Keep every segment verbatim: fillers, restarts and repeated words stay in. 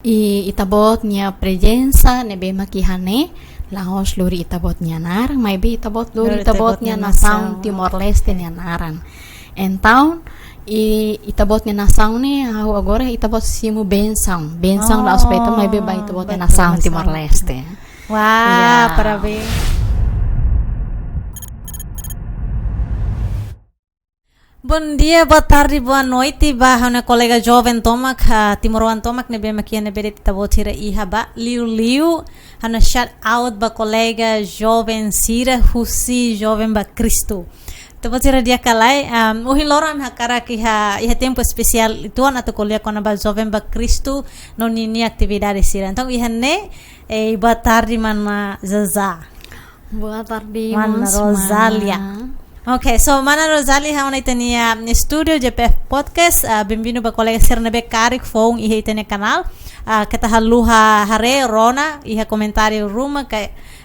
I ita-boot nia prezensa ne'ebé mak iha ne'e, la'ós lori ita-boot nia naran, maibé ita-boot lori ita-boot nia nasaun Timor-Leste nia naran. Entaun, i ita-boot nia nasaun ne'e, ha'u agora ita-boot simu bensaun. Bensaun la'ós ba ita, maibé ba ita-boot nia nasaun Timor-Leste. Wah, parabéns. Bom dia, boa tarde, boa noite ba ha'u-nia kolega joven tomak, ah, timoroan tomak ne'ebé mak iha ne'ebé de'it ita-boot sira iha ba, liuliu ha'u-nia shout out ba kolega joven sira husi Joven ba Kristu. Ita-boot sira di'ak ka lae, um, ohin loron ami hakarak iha, iha tempu espesiál uitoan atu ko'alia kona-ba Joven ba Kristu no ninia atividade sira. Entaun, iha ne'e, eh, boa tarde, mana Zaza. Boa tarde, mana Rosalia. Ok, so, mana Rosalia, ha'u ona iha ita-nia estúdiu J P F Podcast, ah, bem-vindo ba kolega sira ne'ebé karik foun iha ita-nia kanál. Ah, keta haluha haree, rona iha komentáriu ruma, ka,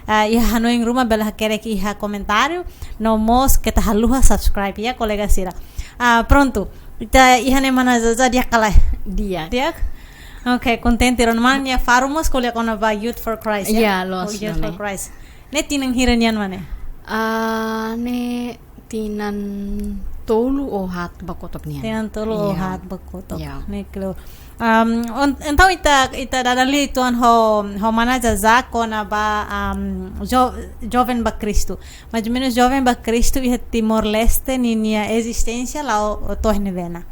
ah, iha hanoin ruma bele hakerek iha komentáriu. No mós keta haluha subscribe, ya, kolega sira. Ah, prontu. Ita iha ne'e mana Zaza, di'ak ka lae? Di'ak. Di'ak? Ok, kontente rona, mana nia faru mós ko'alia kona-ba Youth for Christ, ya? Ya, loos, Youth for Christ. Ne'e tinan hira nian mana? Ah, ne'e tinan tolu ou haat ba kotuk nian. Tinan tolu ou haat ba kotuk. Ya. Ne'e kleur. Um, on-, entaun ita, ita dada lia uitoan ho, ho mana Zaza kona-ba, um, jo-, Joven ba Kristu. Mais ou menus Joven ba Kristu iha Timor-Leste ninia ezisténsia la'o to'o ne'ebé ona?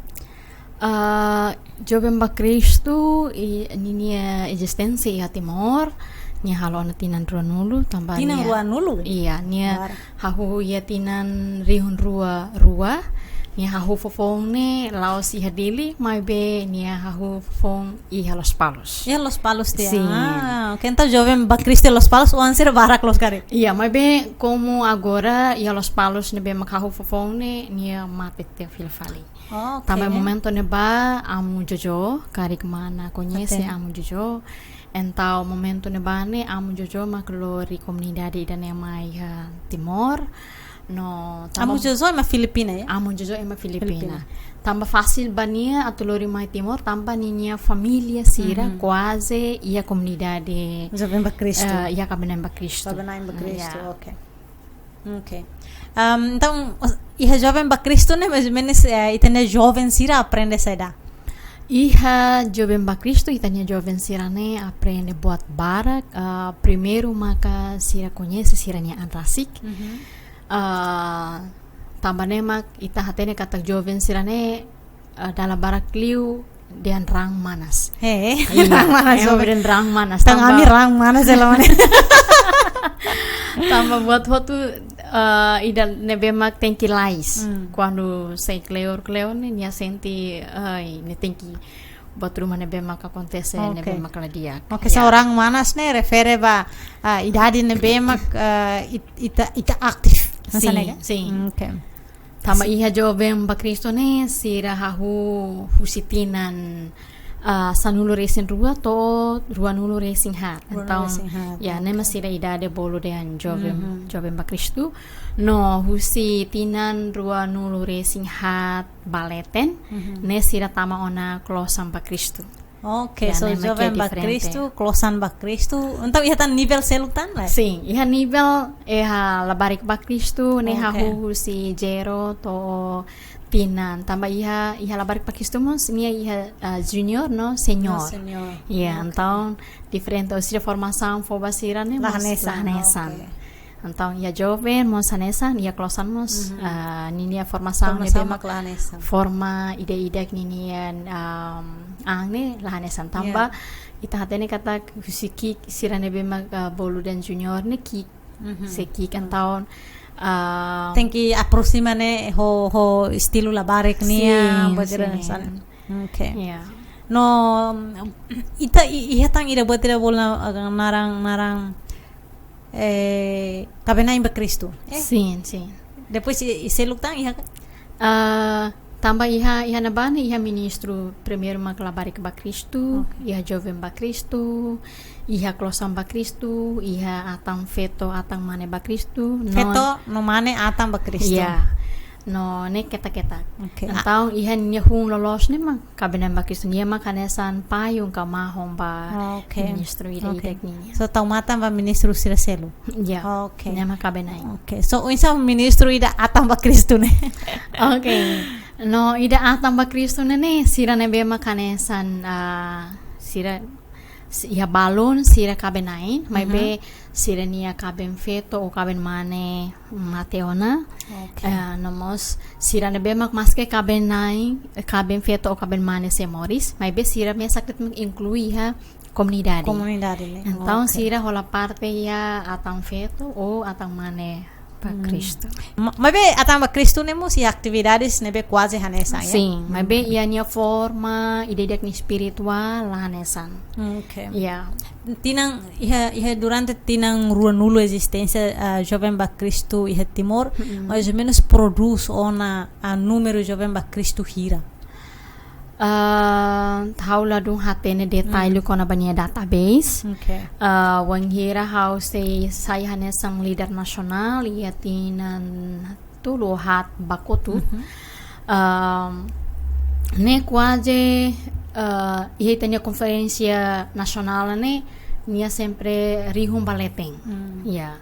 Ah, Joven ba Kristu i ninia ezisténsia iha Timor, nia halo ona tinan ruanulu, tanba nia ruanulu? Iya, nia hahú iha tinan rihun rua rua, nia hahú foufoun ne'e la'ós iha Dili, maibé nia hahú foufoun iha Lospalos. Iha Lospalos tiha. Sin. Ah, ok, entaun Joven ba Kristu Lospalos, oan sira barak loos karik. Iya, maibé komu agora iha Lospalos ne'ebé mak hahú foufoun ne'e, nia mate tiha fila fali. Oh, ok. Tanba momentu ne'ebá Amu Jojo, karik mana koñese Amu Jojo. Entaun momentu ne'ebá ne'e Amu Jojo mak lori komunidade ida-ne'e mai, eh, Timor. No, tanba Amu Jojo ema Filipina, ya? Amu Jojo ema Filipina. Filipina. Tanba fasil ba nia atu lori mai Timor, tanba ninia família sira kuaze iha komunidade Joven ba Kristu. Eh, iha Kaben-Na'in ba Kristu. Kaben-Na'in ba Kristu, ya. Ok. Ok. Um, entaun, os-, iha Joven ba Kristu ne'e, mais ou menus, eh, ita-nia joven sira aprende saida? Iha Joven ba Kristu, ita-nia joven sira-ne'e aprende buat barak, ah, primeiru maka sira koñese sira-nia an rasik. Mhm. Ah, tanba ne'e mak ita hatene katak joven sira-ne'e, ah, dala barak liu dehan raan manas. He, iya, raan manas, ema joven. Dehan raan manas. Tanba ami raan manas, ela mana. Tanba buat hotu, eh, ida ne'ebé mak tenke lalais. Hmm. Kuandu sai kleur-kleur ne'e, nia sente, ai, ne'e tenke buat ruma ne'ebé mak akontese, ok, ne'ebé mak la di'ak. Ok, ya. So raan manas ne'e refere ba, ah, idade ne'ebé mak, eh, it-, ita, ita aktif. Sin, sin. Hmm, ok. Tanba iha Joven ba Kristu ne'e, sira hahú husi tinan, ah, sanulu-resin-rua to'o ruanulu-resin-haat. Ruanulu-resin-haat, ok. Entaun, ya, ne'e mak sira idade bolu dehan joven, mhm, Joven ba Kristu. No husi tinan ruanulu-resin-haat ba leten, mhm, ne'e sira tama ona Klosan ba Kristu. Ok, ya, so ne'e mak Joven ba diferente. Kristu, Klosan ba Kristu. Entaun iha tan nivel seluk tan, lae? Sin, iha nivel, iha Labarik ba Kristu, ne'e, ok, hahú husi zero to'o tinan. Tanba iha, iha Labarik ba Kristu mós, nia iha, ah, junior no senior. No senior. Ya, ok, entaun diferente, ou seja, formasaun fó ba sira ne'e mós la hanesan, la hanesan. Ok. Entaun, iha joven mós hanesan, iha klosan mós, mhm, ah, ninia formasaun ne'ebé mak la hanesan. Forma ida-idak ninia, um, an ne'e la hanesan. Ya. Tanba ita hatene katak husi ki'ik sira ne'ebé mak, ah, bolu dehan junior ne'e ki'ik. Mhm. Se ki'ik, mhm, entaun, ah, tenke aproxima ne'e ho, ho estilu labarik nian, sin, buat sira, sin, hanesan. Ok. Ya. No, ita i-, iha tan ida buat ida bolu, ah, naran, naran eh, Kaben-Na'in ba Kristu, eh? Sin, sin. Depois i, i seluk tan iha ka? Ah, tanba iha, iha ne'ebá ne'e iha ministru primeiru mak Labarik ba Kristu, ok, iha Joven ba Kristu, iha Klosan ba Kristu, iha Atan Feto, Atan Mane ba Kristu, no. Feto, no Mane, Atan ba Kristu. Ya. No ne'e ketak-ketak. Oke. Entaun iha nia hun loloos ne'e mak kaben-na'in ba Kristu, nia mak hanesan payung ka mahon ba, oke, ministru ida-idak nian. So tau matan ba ministru sira seluk. Ya. Oke. Nia mak kaben-na'in. Oke. So oinsá ministru ida atan ba Kristu ne'e? Oke. No ida atan ba Kristu ne'e ne'e sira ne'ebé mak hanesan, ah, sira s-, iha balun sira kaben-na'in, maibé sira-nia kaben-feto ou kaben-mane mate ona. Oke. Eh, no mós sira ne'ebé mak maske kaben-na'in, eh, kaben-feto ou kaben-mane sei moris, maibé sira mesak de'it mak inklui iha komunidade. Komunidade ne'e. Entaun, oke, sira hola parte iha atan-feto ou atan-mane ba Kristu. Ma-, maibé atan ba Kristu ne'e mós iha atividades ne'ebé kuaze hanesan, ya? Sin, maibé iha nia forma, ida-idak nia espirituál la hanesan. Oke. Ya. Tinan, iha, iha durante tinan ruanulu ezisténsia, ah, Joven ba Kristu iha Timor, mais ou menus prodús ona, ah, númeru Joven ba Kristu hira? Ah, ha'u ladún hatene detalle kona-ba nia database. Oke. Ah, wainhira ha'u sei sai hanesan líder nasionál iha tinan tolu haat ba kotuk. Ah, ne'e kuaze, ah, iha ita-nia konferénsia nasionál ne'e, nia sempre rihun ba leten. Ya.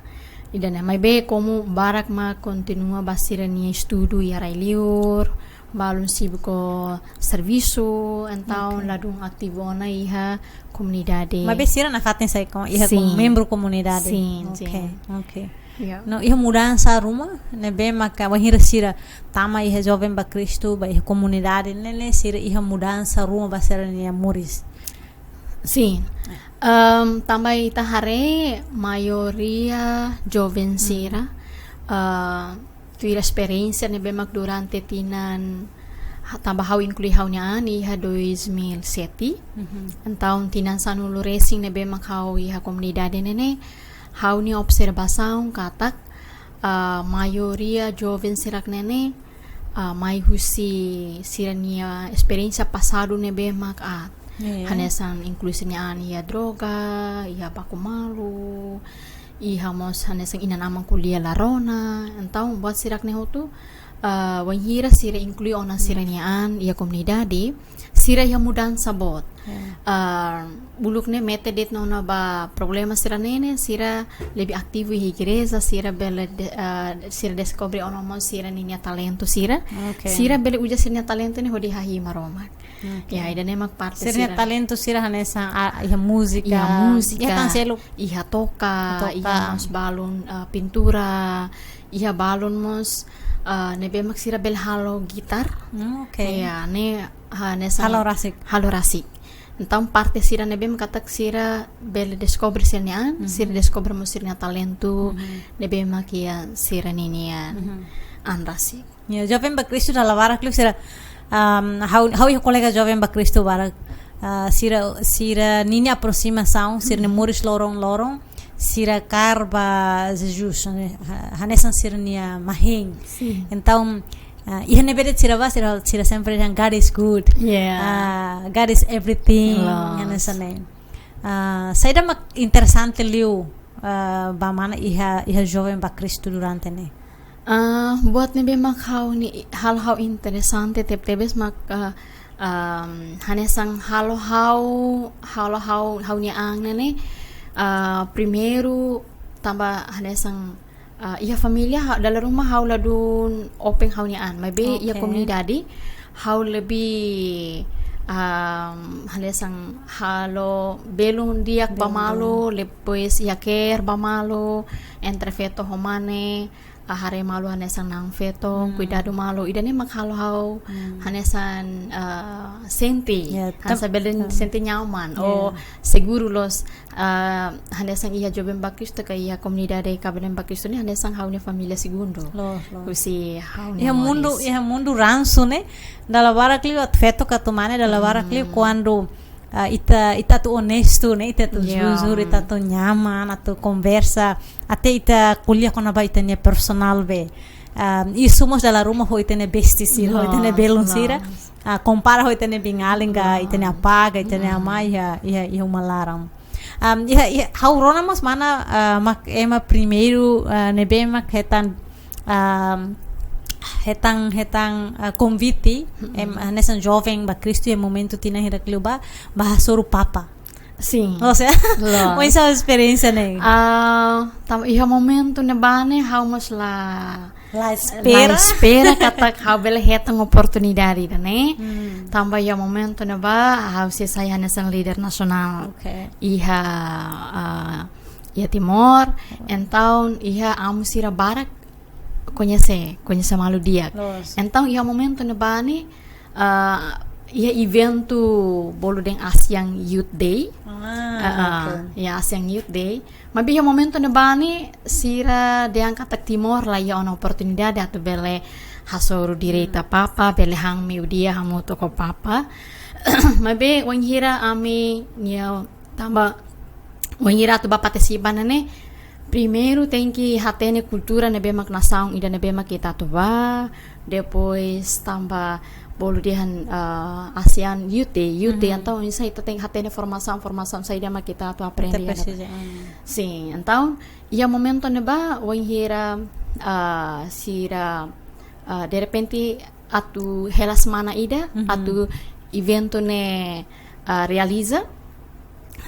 Ida-ne'e, maibé komu barak mak kontinua ba sira-nia estudu iha rai-liur, balun sibuk ho servisu, entaun ladún ativu ona iha komunidade. Maibé sira nafatin sai komu, iha komu membru komunidade. Sin, sin. Oke, oke. Ya. No, iha mudansa ruma ne'ebé maka wainhira sira tama iha Joven ba Kristu, ba iha komunidade ne'e, sira iha mudansa ruma ba sira-nia moris? Sin. Em, tanba ita haree maioria joven sira, eh, tuir esperiénsia ne'ebé mak durante tinan, ha-, tanba ha'u inklui ha'u-nia an iha dois mil e sete. Entaun tinan sanulu resin ne'ebé mak ha'u iha komunidade ne'e ne'e, ha'u-nia observasaun katak, eh, maioria joven sira ne'e ne'e, ah, mai husi sira-nia esperiénsia pasadu ne'ebé mak aat. Hanesan inklui sira-nia an iha droga, iha baku malu, iha mós hanesan inan-aman ko'alia la rona. Entaun buat sira ne'e hotu, ah, wainhira sira inklui ona sira-nia an iha komunidade, sira iha mudansa boot. Ah, uluk ne'e mete de'it ona ba problema sira ne'e ne'e, sira lebih ativu iha igreja, sira bele de-, ah, sira deskobre ona mós sira-nia talentu sira. Oke. Sira bele uza sira-nia talentu ne'e hodi hahi'i Maromak. Oke. Ya, ida-ne'e mak parte sira-nia talentu sira hanesan, ah, iha múzika, iha múzika, iha tan seluk, iha toka, toka, iha mós balun, ah, pintura, iha balun mós, ah, ne'ebé mak sira bele halo gitar. Hmm, oke. Ya, ne'e hanesan halo rasik. Halo rasik. Entaun parte sira ne'ebé mak katak sira bele deskobre sira-nia an, sira deskobre mós sira-nia talentu ne'ebé mak iha sira-ninia an rasik. Ya, Joven ba Kristu dala barak liu sira, um, ha'u, ha'u iha kolega Joven ba Kristu barak, ah, sira, sira-ninia aproximasaun, sira-nia moris loron-loron, sira kaer ba Jesus, ne'e, ha-, hanesan sira-nia mahein. Sin. Entaun, ah, iha ne'ebé de'it sira bá, sira, sira sempre dehan, "God is good." Yeah. Ah, "God is everything." Loos. Hanesan ne'e. Ah, saida mak interesante liu, ah, ba mana iha, iha Joven ba Kristu durante ne'e? Ah, buat ne'ebé mak ha'u-nia, halo ha'u interesante tebetebes mak, ah, um, hanesan halo ha'u, halo ha'u, ha'u-nia an ne'e ne'e, ah, primeiru tanba hanesan, ah, iha família ha-, dala ruma ha'u ladún open ha'u-nia an, maibé iha komunidade ha'u lebih, um, hanesan halo belun di'ak ba malu, depois iha care ba malu, entre feto ho mane, ah, haree malu hanesan na'an feto, kuidadu malu. Ida-ne'e mak halo ha'u hanesan, ah, sente. Ya, hanesan bele sente nyaman. Oh, seguru loos, ah, hanesan iha Joven ba Kristu ka iha komunidade Kaben-na'in ba Kristu ne'e hanesan ha'u-nia família segundu. Loos, loos. Husi ha'u-nia moris. Iha mundu, iha mundu ransu ne'e, dala barak liu atu feto ka atu mane, dala barak liu kuandu ah, ita, ita atu onestu, ne'e, ita atu jujur, ita atu nyaman, atu konversa, até ita ko'alia kona-ba ita-nia personál be. Ah, isu mós dala ruma ho ita-nia besti sira, ho ita-nia belun sira. Ah, kompara ho ita-nia biin-alin ka, ita-nia apá ka, ita-nia amá iha, iha, iha uma laran. Ah, iha, iha, ha'u rona mós mana, ah, mak ema primeiru, ah, ne'ebé mak hetan, ah, hetan, hetan, ah, konvite, em, hanesan joven ba Kristu iha momentu tinan hirak liubá, ba hasoru Papa. Sin. Ou seja, Loos. Oinsá esperiénsia ne'e? Ah, tanba iha momentu ne'ebá ne'e ha'u mós la La espera. La espera katak ha'u bele hetan oportunidade ida-ne'e. Hmm. Tanba iha momentu ne'ebá ha'u sei sai hanesan líder nasionál. Oke. Iha, ah, iha Timor, entaun iha amu sira barak koñese, koñese malu di'ak. Loos. Entaun iha momentu ne'ebá ne'e, ah, iha eventu bolu dehan ASEAN Youth Day. Ah, Ah, ah, oke. iha ASEAN Youth Day. Maibé iha momentu ne'ebá ne'e sira dehan katak Timor la iha ona oportunidade atu bele hasoru direta Papa, bele han meiudia hamutuk ho Papa. Maibé wainhira ami-nia, tanba wainhira atu bá partisipa ne'e, primeiru tenke hatene kultura ne'ebé mak nasaun ida ne'ebé mak ita atu bá, depois tanba bolu dehan, ah, ASEAN Youth Day, Youth Day, entaun oinsá ita tenke hatene formasaun, formasaun saida mak ita atu aprende. Ita presiza, ah. Sin, entaun iha momentu ne'ebá wainhira, ah, sira, ah, derrepente atu hela semana ida, Mhm. atu eventu ne'e, ah, realiza.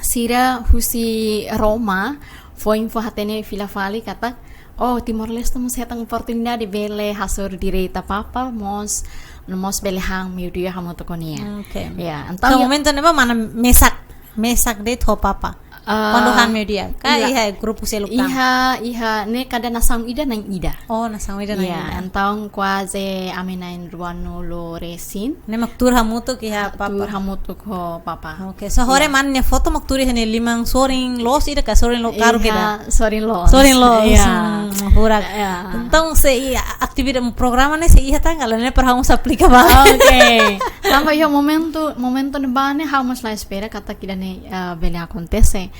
Sira husi Roma fó info hatene fila fali katak, oh, Timor-Leste mós hetan oportunidade bele hasoru direta Papa, mós, no mós bele han meiudia hamutuk ho nia. Oke. Ya, Entaun, entaun ya- momentu ne'ebá mana mesak, mesak de'it ho Papa. Ah, Kuandu han meiudia, ka la- iha grupu seluk tan? Iha, iha, ne'e kada nasaun ida na'in ida. Oh, nasaun ida na'in Ya, ida. Entaun kuaze ami na'in ruanulu resin. Ne'e mak tuur hamutuk iha Papa. Tuur hamutuk ho Papa. Oke, so hore mana nia foto mak tuur iha nia liman sorin loos ida ka sorin lo- karuk ida? Iha, sorin loos. Sorin loos. Ya. Hmm, furak. Ya. Entaun se iha atividade programa ne'e sei iha tan ka lae, ne'e para ha'u mós aplika ba. Oke. Tanba iha momentu, momentu ne'ebá ne'e ha'u mós la espera katak ida-ne'e, ah, bele akontese.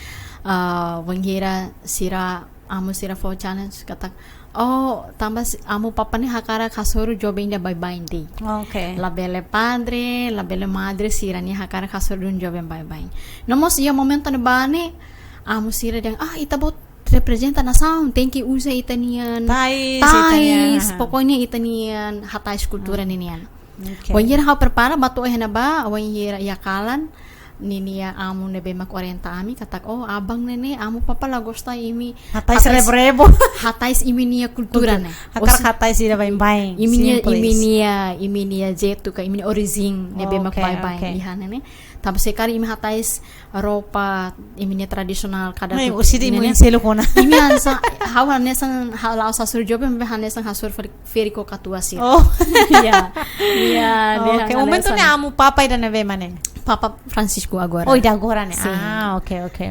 Ah, wainhira sira, amu sira fó challenge katak, oh, tanba si-, amu Papa ne'e hakarak hasoru joven ida baibain de'it. Oke. Labele padre, labele madre, sira-nia hakarak hasoru duni joven baibain. No mós iha momentu ne'ebá ne'e, amu sira dehan, ah, ita-boot reprezenta nasaun, tenke uza ita-nian Tais, tais, ita-nian, aha. Pokoknya ita-nian hatais kultura ninian. Oke. Wainhira ha'u prepara ba to'o iha ne'ebá, wainhira iha kalan, ninia amu ne'ebé mak orienta ami, katak, oh, aban ne'e ne'e, amu Papa la gosta imi. Hatais rebo-rebo. Hatais imi-nia kultura ne'e. Hakarak hatais ida baibain. Imi-nia, Simples. Imi-nia, imi-nia jeitu ka, imi-nia orijin ne'ebé mak Oke, baibain oke. iha ne'e ne'e. Tanba se karik imi hatais roupa, imi-nia tradisionál kada Ne'e, tutu, osi di ne'e mu ne'e. Inselu kona. Imi hanesan, ha'u hanesan, ha'u la'ós hasoru joven, maibé hanesan hasoru feri-, feriku katuas sira. Oh. Ya. Ya, dia Oke, momentu hanesan. Ne'e amu Papa ida ne'ebé mak ne'e? Papa Francisco agora. Oh, ida agora ne'e. Sin. Ah, oke, oke.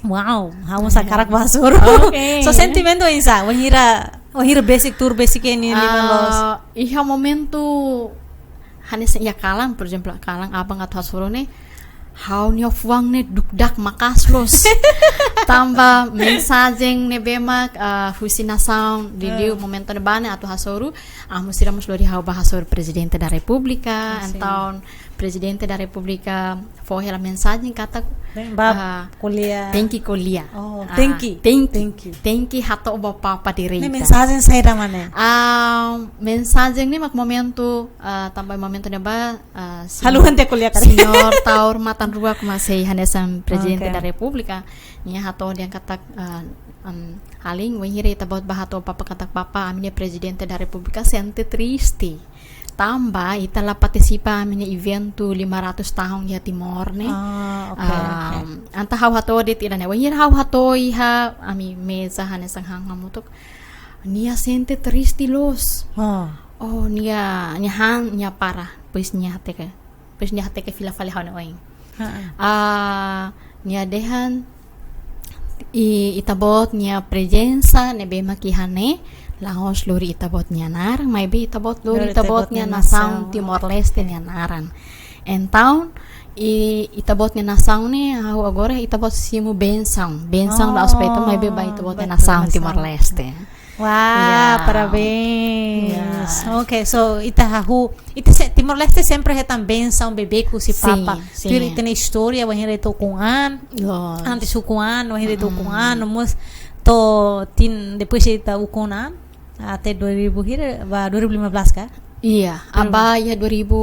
Wow, ha'u mós hakarak bá hasoru. Oke. So sentimentu oinsá, wainhira, wainhira besik, tuur besik iha nia liman loos? Ah, iha momentu hanesan iha kalan, por ezemplu, kalan aban atu hasoru ne'e, ha'u-nia fuan ne'e dukdak maka'as loos. Tanba mensajen ne'ebé mak, ah, husi nasaun, liuliu momentu ne'ebá ne'e atu hasoru, amu sira mós lori ha'u bá hasoru Presidente da República, Ah, sin. Entaun Presidente da República fó hela mensajen katak, Bá ah, ko'alia. Tenke ko'alia. Oh, Ah, tenke. Tenke. Tenke. Tenke hato'o ba Papa direta. Ne'e mensajen saida mak ne'e? Ah, mensajen ne'e mak momentu, ah, tanba momentu ne'ebá, ah, señór, Haluha ita ko'alia karik. Señór Taur Matan Ruak mak sei hanesan Presidente Oke. Da República. Nia hato'o dehan katak, ah, um, alin, wainhira ita-boot bá hato'o Papa katak Papa, ami-nia Presidente da República sente triste. Tanba ita la partisipa ami-nia eventu lima ratus tahun iha Timor ne'e. Ah, oke, Ah, oke. Entaun ha'u hato'o de'it ida-ne'e. Wainhira ha'u hato'o iha ami meza hanesan han hamutuk. Nia sente triste loos. Oh. Oh, nia, nia han, nia para. Depois nia hateke. Depois nia hateke fila fali ha'u-nia oin. Heeh. Ah, nia dehan, i, ita-boot nia prezensa ne'ebé mak iha ne'e, la'ós lori ita-boot nia naran, maibé ita-boot lori ita-boot nia nasaun Timor-Leste nia naran. Entaun, i, ita-boot nia nasaun ne'e, ha'u agora ita-boot simu bensaun. Bensaun la'ós feto, maibé ba ita-boot nia nasaun Timor-Leste. Wah, Ya. Parabéns. Ya. Oke, so ita hahú, ita se-, Timor-Leste sempre hetan bensaun beibeik husi Papa. Sin, sin. Tuir ita-nia istória, wainhira ita ukun an, antes ukun an, wainhira ita ukun an, no mós to'o tinan, depois ita ukun an. até dua ribu hira, ba dua ribu lima belas ka? Iya, Dua ribu. Abá iha dua ribu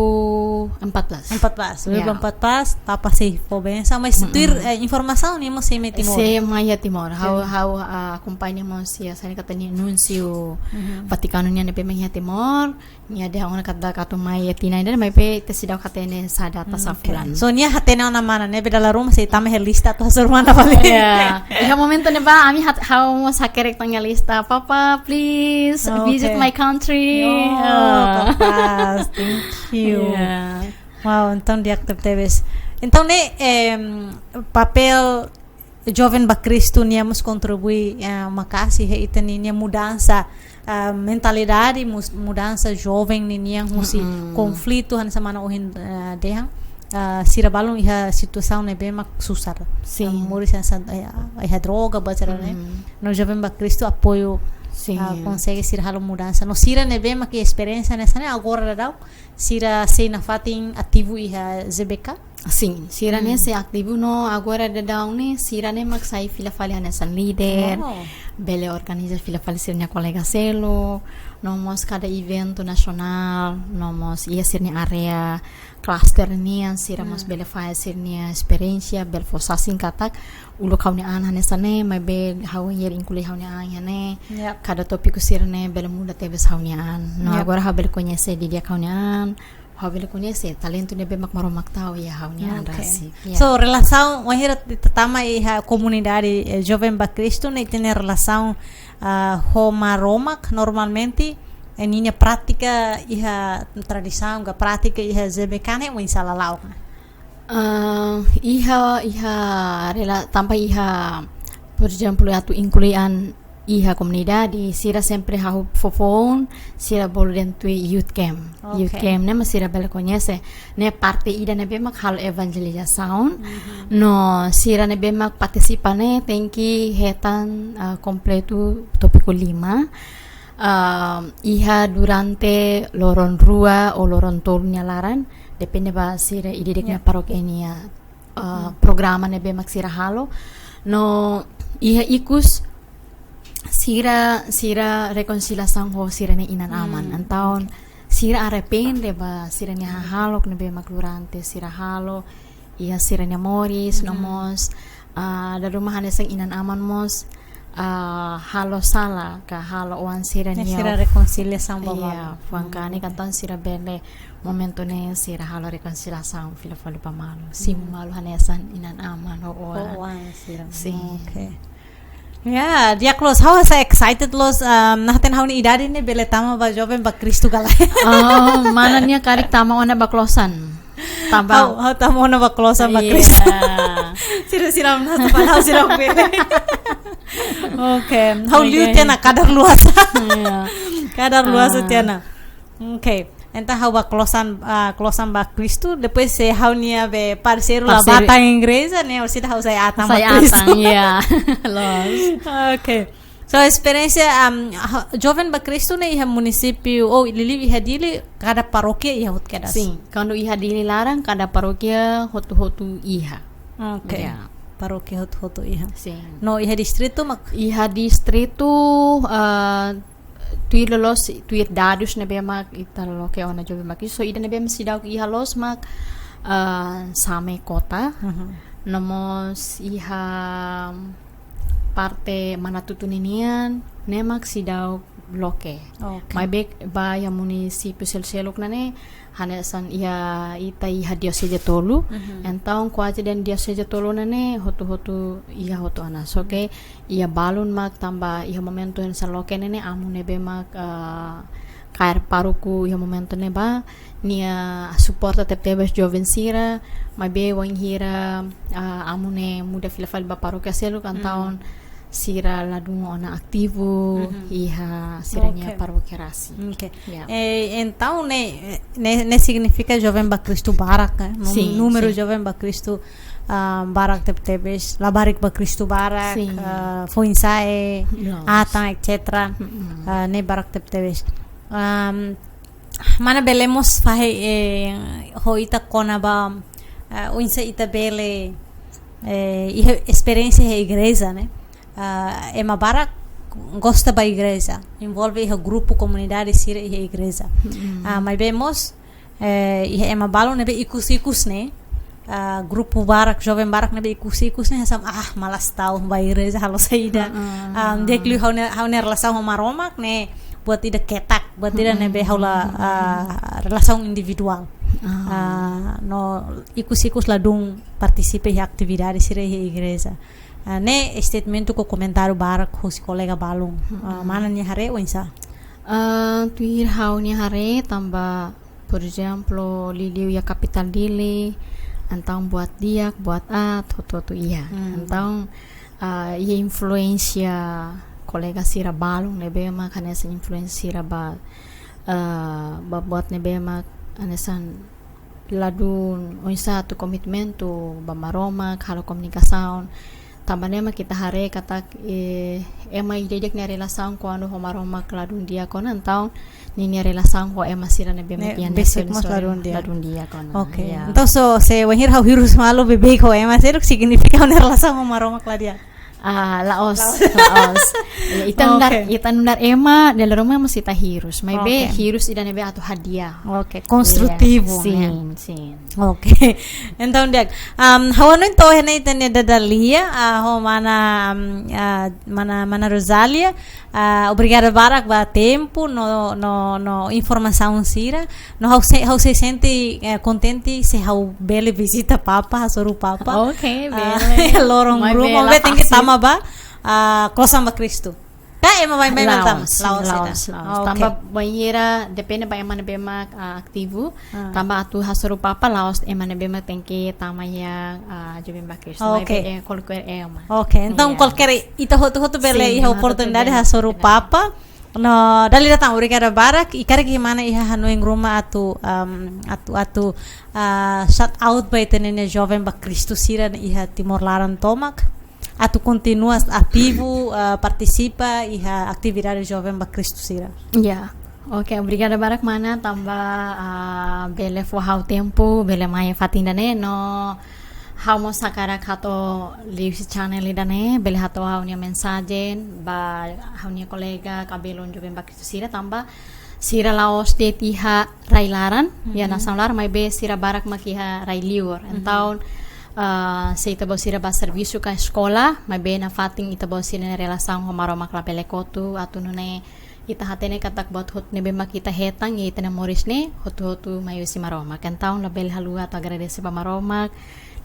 empat belas. Empat belas, Ya. dua ribu empat belas, Papa sei fó bensaun, mas Mm-mm. tuir, eh, informasaun ne'e mós sei mai Timor. Sei mai iha Timor. Ha'u, Sei. ha'u, ah, akompaña mós iha, hanesan katak nia núnsiu Mhm. Vatikanu nian ne'ebé mai iha Timor. Nia dehan ona katak atu mai iha tinan ida, maibé ita seidauk hatene saida data Hmm, sá oke. fulan. So, nia hatene ona mana, ne'ebé dala ruma sei tama iha lista atu hasoru mana fali. Ya, iha momentu ne'ebá, ami hat-, ha'u mós hakerek tan iha lista, "Papa, please, Oh, visit oke. my country." Oh, Ah. kapás. Thank you. Ya. Wow, entaun di'ak tebes. Entaun ne'e, em, papél Joven ba Kristu nian mós kontribui, eh, maka'as iha ita-nia mudansa, eh, mentalidade, mus-, mudansa joven ninian husi Mm-mm. konflitu hanesan mana ohin, eh, dehan, eh, sira balun iha situasaun ne'ebé mak susar. Sin. Eh, moris hanesan, eh, iha droga, ba sira ne'e. Mm-mm. No Joven ba Kristu apoiu, Sin. eh, konsege sira halo mudansa. No sira ne'ebé mak iha esperiénsia hanesan ne'e agora daudaun, sira sei nafatin ativu iha J B K? Sin, sira ne'e Hmm. sei ativu no agora daudaun ne'e, sira ne'e mak sai fila fali hanesan líder, Oh. bele organiza fila fali sira-nia kolega seluk, no mós kada eventu nasionál, no mós iha sira-nia área cluster nian, sira mós Hmm. bele fahe sira-nia esperiénsia, bele fó sasin katak, uluk ha'u-nia an hanesan ne'e, maibé ha'u hili inklui ha'u-nia an iha ne'e, Yep. kada tópiku sira ne'e bele muda tebes ha'u-nia an. No Yep. agora ha'u bele koñese didi'ak ha'u-nia an, ha'u bele koñese talentu ne'ebé mak Maromak tau iha ha'u-nia an Oke. rasik. Ya. So, relasaun, wainhira ita tama iha komunidade, eh, Joven ba Kristu ne'e, ita-nia relasaun, ah, ho Maromak normalmente, eh, ninia prátika iha tradisaun, ka prátika iha J B K ne'e, oinsá lala'ok? Ah, iha, iha rela-, tanba iha, por ezemplu, atu inklui an iha komunidade, sira sempre hahú foufoun, sira bolu dehan tuir youth camp. Youth Oke. camp ne'e mak sira bele koñese. Ne'e parte ida ne'ebé mak halo evanjelizasaun. Mhm. No sira ne'ebé mak partisipa ne'e tenke hetan, ah, kompletu tópiku lima. Ah, iha durante loron rua ou loron tolu nia laran, depende ba sira ida-idak nia Ya. parókia nia, ah, Hmm. programa ne'ebé mak sira halo. No iha ikus sira, sira rekonsiliasaun ho sira-nia inan-aman. Hmm, Entaun, oke. sira arrepende ba sira-nia hahalok ne'ebé mak durante sira halo iha sira-nia moris, no Mhm. mós, ah, dala ruma hanesan inan-aman mós, ah, halo sala, ka halo oan sira Ya, nia sira rekonsiliasaun ba Iya, malu. fuan Hmm, kanek oke. entaun sira bele momentu ne'e sira halo rekonsiliasaun fila fali ba malu. Simu Hmm. malu hanesan inan-aman ho oan. Ho oan sira. Sin. Oke. Ya, di'ak loos, ha'u sai excited loos, um, nafatin ha'u-nia idade ne'e bele tama ba Joven ba Kristu ka lae. Oh, mana nia karik tama ona ba klosan. Tama. Ha'u, ha'u tama ona ba klosan ba Iya. Kristu. Sira, sira nasa pa ha'u sira bele. Oke, ha'u liu Oke. tiha ona kadar luas. Iya. Kadar luas Ah. tiha ona. Oke. Entaun ha'u ba klosan, ah, klosan ba Kristu, depois se ha'u-nia be parseiru la Parseiru. ba tan igreja, ne'e, orsida ha'u sai atan ba Sai Kristu. atan, ya. Loos. Oke. So, esperiénsia, um, ha-, Joven ba Kristu ne'e iha munisípiu, ou liuliu iha Dili, kada parókia iha hotu kedas? Sin, kuandu iha Dili laran, kada parókia hotu-hotu iha. Oke. Ya. Parókia hotu-hotu iha. Sin. No iha distritu mak? Iha distritu, ah, tuir loloos, tuir dadus ne'ebé mak ita loke ona Joven ba Kristu. So, ida ne'ebé mak seidauk iha loos mak, ah, Same kota. Mhm. No mós iha parte Manatutu ninian, ne'e mak seidauk loke. Oke. Maibé ba iha munisípiu selu-seluk ne'e, hanesan iha ita iha dioseze tolu. Mhm. Entaun, kuaze dehan dioseze tolu ne'e, hotu-hotu iha hotu ona. Só ke iha balun mak tanba iha momentu hanesan loke ne'e, amu ne'ebé mak, ah, kaer pároku iha momentu ne'ebá, nia suporta tebetebes joven sira, maibé wainhira, ah, amu ne'e muda fila fali ba parókia seluk, entaun Hmm. sira ladún ona ativu Mhm. iha sira-nia Oke. parókia rasik. Oke. Ya. Eh, entaun ne'e, ne'e, ne'e signifika Joven ba Kristu barak, eh? Nú-, Sin, númeru sin. Joven ba Kristu, ah, barak tebetebes, labarik ba Kristu barak, Sin. ah, foin-sa'e, Loos. atan, et cetera. Mm-mm. Ah, ne'e barak tebetebes. Am, mana bele mós fahe, eh, ho ita kona-ba, ah, oinsá ita bele, eh, iha esperiénsia iha igreja, ne'e? Ah, ema barak gosta ba igreja, envolve iha grupu komunidade sira iha igreja. Ah, maibé mós, eh, iha ema balun ne'ebé ikus-ikus ne'e, ah, grupu barak, joven barak ne'ebé ikus-ikus ne'e hanesan, ah, malas tau ba igreja halo saida. Ah, di'ak liu ha'u-nia, ha'u-nia relasaun ho Maromak ne'e buat ida ketak, buat ida ne'ebé ha'u la, ah, relasaun individuál. Ah, no ikus-ikus ladún partisipa iha atividade sira iha igreja. Ah, ne'e statement ka komentáriu barak husi kolega balun. Ah, mana nia haree oinsá? Ah, tuir ha'u-nia haree tanba, por ezemplu, liuliu iha kapitál Dili, entaun buat di'ak, buat aat, hotu-hotu iha. Entaun, ah, iha influénsia kolega sira balun ne'ebé mak hanesan influénsia sira ba, ah, ba buat ne'ebé mak hanesan ladún oinsá atu komitmentu ba Maromak, halo komunikasaun. Tanba ne'e mak ita haree katak, eh, ema ida-idak nia relasaun kuandu ho Maromak ladún di'ak ona, entaun ninia relasaun ho ema sira ne'ebé mak iha nia besik mós ladún di'ak. Ladún di'ak ona. Oke. Ya. Entaun, so, se wainhira ha'u hirus malu beibeik ho ema seluk, signifika ha'u-nia relasaun ho Maromak la di'ak? Ah, la'ós, la'ós. Ya, ita nu'udar, ita nu'udar ema, dala ruma mós ita hirus. Maibé hirus ida ne'ebé atu hadi'a. Oke, konstrutivu, ne'e? Sin, sin. Oke. Entaun, di'ak, um, ha'u hanoin to'o iha ne'e ita-nia dada-lia, ah, ho mana, um, ah, mana, mana Rosalia, ah, obrigada barak ba tempu no, no, no informasaun sira. No ha'u sei, ha'u sei sente, eh, kontente se ha'u bele vizita Papa, hasoru Papa. Oke, ah, bele. Loron ruma, maibé la fasil. Maibé tenke tama ba, ah, Klosan ba Kristu. Ka ema baibain bele tama? La'ós, la'ós, la'ós. Tanba bainhira depende ba ema ne'ebé mak, ah, ativu. Tanba atu hasoru Papa la'ós ema ne'ebé mak tenke tama iha, ah, Joven ba Kristu. Oke. Maibé, eh, kualkér ema. Oke, entaun kualkér ita hotu-hotu bele iha oportunidade hasoru Papa. No, dala ida tan, obrigada barak. I karik mana iha hanoin ruma atu, um, atu, atu, ah, shout out ba ita-nia Joven ba Kristu sira iha Timor laran tomak. Atu kontinua ativu, ah, partisipa iha atividade Joven ba Kristu sira. Ya. Oke, obrigada barak mana tanba, ah, bele fó ha'u tempu, bele mai fatin ida-ne'e no ha'u mós hakarak hato'o liuhusi channel ida-ne'e, bele hato'o ha'u-nia mensajen ba ha'u-nia kolega ka belun Joven ba Kristu sira tanba sira la'ós de'it iha rai laran, iha nasaun laran, maibé sira barak mak iha rai liur. Entaun, ah, se ita-boot sira ba servisu ka eskola, maibé nafatin ita-boot sira-nia relasaun ho Maromak labele kotu, atu nune'e ita hatene katak buat hotu ne'ebé mak ita hetan iha ita-nia moris ne'e, hotu-hotu mai husi Maromak. Entaun labele haluha atu agradese ba Maromak,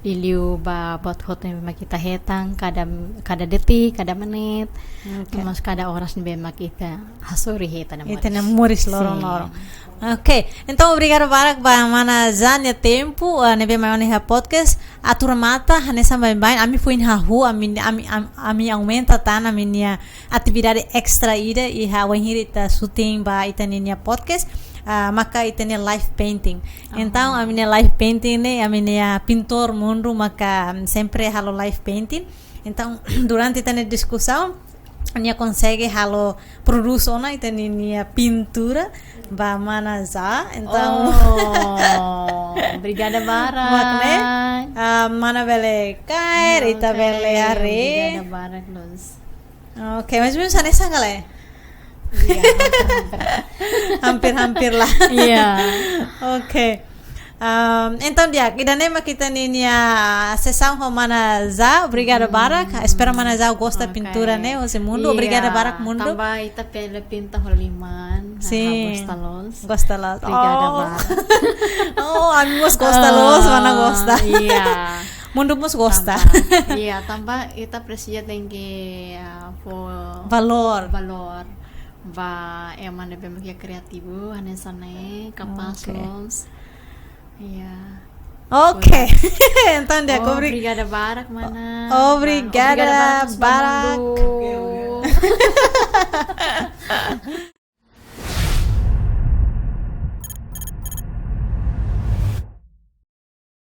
liuliu ba buat hotu ne'ebé mak ita hetan, kada, kada detik, kada menit, no mós kada oras ne'ebé mak ita hasoru iha ita-nia moris. Ita-nia moris loron-loron. Sin. Oke, entaun obrigada barak ba mana Za nia tempu, ah, ne'ebé mai ona iha podcast. Atu remata, hanesan baibain, ami foin hahú, ami, ami, am-, ami aumenta tan ami-nia atividade extra ida iha wainhira ita shooting ba ita ninia podcast, ah, maka ita-nia live painting. Entaun, ami-nia live painting ne'e, ami-nia pintór Mundu maka, mm, sempre halo live painting. Entaun, durante ita-nia diskusaun, nia konsege halo prodús ona ita ninia pintura ba mana Za. Entaun, oh, obrigada barak. Mak ne'e, ah, mana bele kaer, ita bele haree. Oke, obrigada barak, Luz. Oke, mais ou menus hanesan ka lae? Iya, hampir-hampir. Hampir-hampir lah. Iya. Oke. Am, entaun di'ak, ida-ne'e mak ita ninia sesaun ho mana Za, obrigada barak. Espera mana Za gosta pintura ne'e, husi Mundu. Iya. Obrigada barak, Mundu. Tanba ita bele pinta ho liman. Sin. Gosta loos. Gosta loos. Obrigada barak. Oh, ami mós gosta loos, mana gosta. Iya. Mundu mós gosta. Tanba, iya, tanba ita presiza tenke, ah, fó valór. Valór ba ema ne'ebé mak iha kreativu, hanesan ne'e, kapás loos. Iya. Oke. Entaun di'ak, oh, obri-, obrigada barak, mana. Obrigada barak. Obrigada barak, Mundu.